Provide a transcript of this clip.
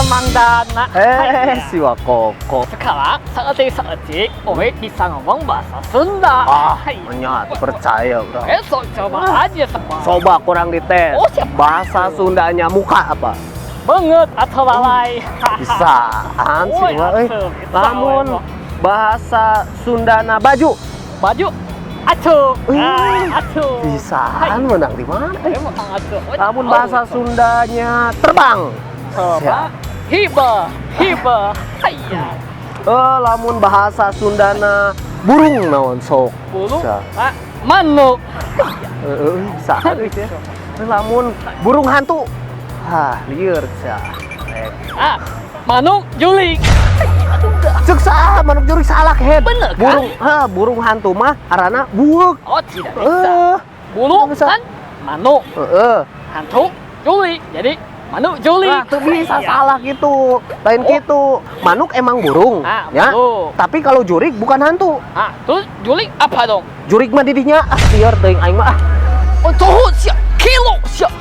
Mang Dana. Eh, si Wakoko. Sekarang saatnya saatnya Owe bisa ngomong bahasa Sunda. Ah, Hai. Nya percaya bro. Besok coba aja semua. Coba kurang dites. Oh, siap. Bahasa Sundanya muka apa? Banget atau lalai. Bisaan Oh, sih mah euy. atuh, bisa, Lamun we, bahasa Sundana baju. Baju atuh. Wih, Ah, atuh. bisaan menang di mana? Eh? Emang atuh. Oh, Lamun bahasa Sundanya terbang. Coba. Hiba, hiba. Hayya. Eh, lamun bahasa Sundana burung naon sok? Burung. Bisa. Ah, manuk. Heeh, bisa euy teh. Lamun burung hantu. Hah, lieur sia. Eh, Ah, manuk juling. Cek salah, manuk jurig salah head. Bener, kan? Burung, ha, burung hantu mah arana bueuk. Oh, tidak bisa. Eh, Burung bisa. kan manuk, heeh. hantu juling. Jadi manuk juling. Nah, tuh bisa Iya. salah gitu. Lain Oh. gitu. Manuk emang burung, Ah, ya. burung. Tapi kalau jurig bukan hantu. Ah, terus juling apa dong? Jurig mah didinya ah lieur teuing aing mah ah. Oh, tuh siap kilo siap.